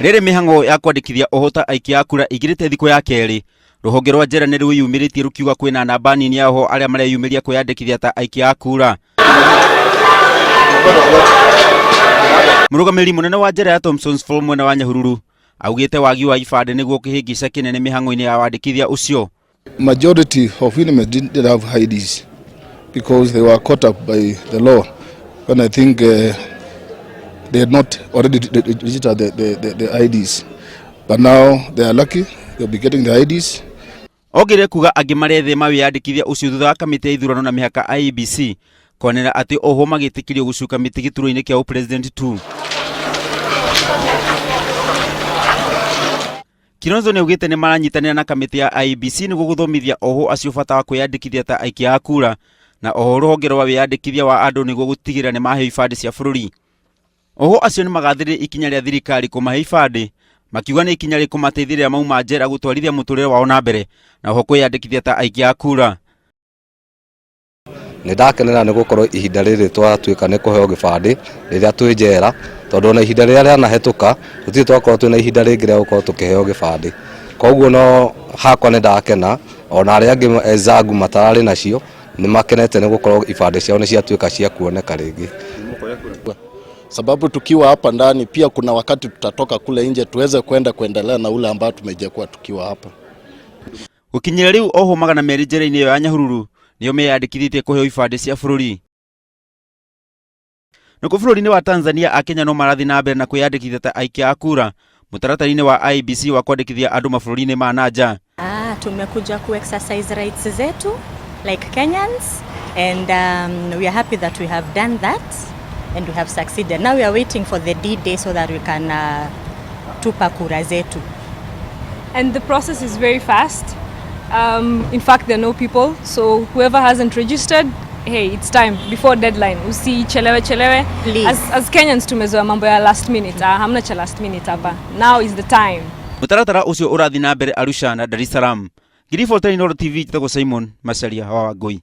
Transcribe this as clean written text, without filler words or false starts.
Rĩrĩ mĩhang'o ya kwandĩkithia ohwo ta aikia a kura ĩingĩrĩte thikũ ya kerĩ, rũhonge rwa njera nĩ rwĩyumĩrĩtie rũkiuga kwĩna namba nini ya ohwo arĩa mareyumĩria kwĩyandĩkithia ta aikia a kura. Mũrũgamĩrĩri mũnene wa njera ya Thompsons Falls mwena wa Nyahururu augĩte wagi wa ibandĩ nĩguo kĩhĩngĩca kĩnene mĩhang'o-inĩ ya wandĩkithia ũcio. Majority of women didn't have IDs because they were caught up by the law when I think they had not already registered the IDs. But now they are lucky, they'll be getting the IDs. Ongereire kuga angĩ marethema wĩyandĩkithia ũcio thutha wa kamĩtĩ ya ithurano na mĩhaka IEBC kwanĩrĩra atĩ ohwo magĩtĩkĩrio gũcuka mĩtĩ gĩturwa-inĩ kĩa ũpresident tu. Kilonzo nĩaugĩte nĩmaranyitanĩra na kamĩtĩ ya IEBC nĩguo gũthomithia ohwo acio bata wa kwĩyandĩkithia ta aikia a kura na oho rũhonge rwa wĩyandĩkithia wa andũ nĩguo gũtigĩrĩra nĩmaheo ibandĩ cia bũrũri. Ohwo acio nĩmagathĩrĩirie ikinya rĩa thirikari kũmahe ibandĩ makiuga nĩ ikinya rĩkũmateithĩrĩria mauma njera gũtwarithia mũtũrĩre wao na mbere na oho kwĩyandĩkithia ta aikia a kura. Nĩ ndakenera nĩ gũkorwo ihinda rĩrĩ twatuĩka nĩ kũheo gĩbandĩ rĩrĩa twĩ njera, tondũ ona ihinda rĩrĩa rĩanahĩtũka tũtirĩ twakorwo twĩna ihinda rĩngĩ rĩa gũkorwo tũkĩheo gĩbandĩ. Koguo no hakwa nĩ ndakena, ona arĩa angĩ enzangu matararĩ nacio nĩ makenete nĩ gũkorwo ibandĩ ciao nĩ ciatuĩka cia kuoneka rĩngĩ. Sababu tukiwa hapa ndani pia kuna wakati tutatoka kule nje tuweze kwenda kuendelea na ule ambao tumejekuwa tukiwa hapa. Gũkinyĩria rĩu ohwo 200 njera-inĩ ĩyo ya Nyahururu nĩo meyandĩkithĩtie kũheo ibandĩ cia bũrũri. Nakuo bũrũri-inĩ wa Tanzania Akenya no marathiĩ na mbere na kwĩyandĩkithia ta aikia a kura mũtaratara-inĩ wa IEBC wa kwandĩkithia andũ mabũrũri-inĩ ma na nja. Tumekuja ku exercise rights zetu like Kenyans and we are happy that we have done that and we have succeeded. Now we are waiting for the D-Day so that we can tupa kura zetu. And the process is very fast. In fact, there are no people, so whoever hasn't registered, hey, it's time before deadline. Usichelewe chelewe. Please. As Kenyans tumezoea mambo ya last minute. Hamna cha last minute hapa. Now is the time. Mũtaratara ũcio ũrathiĩ na mbere Arusha na Dar es Salaam. Ngiribota Inooro TV, njĩtagwo Simon Macharia wa Wangũi.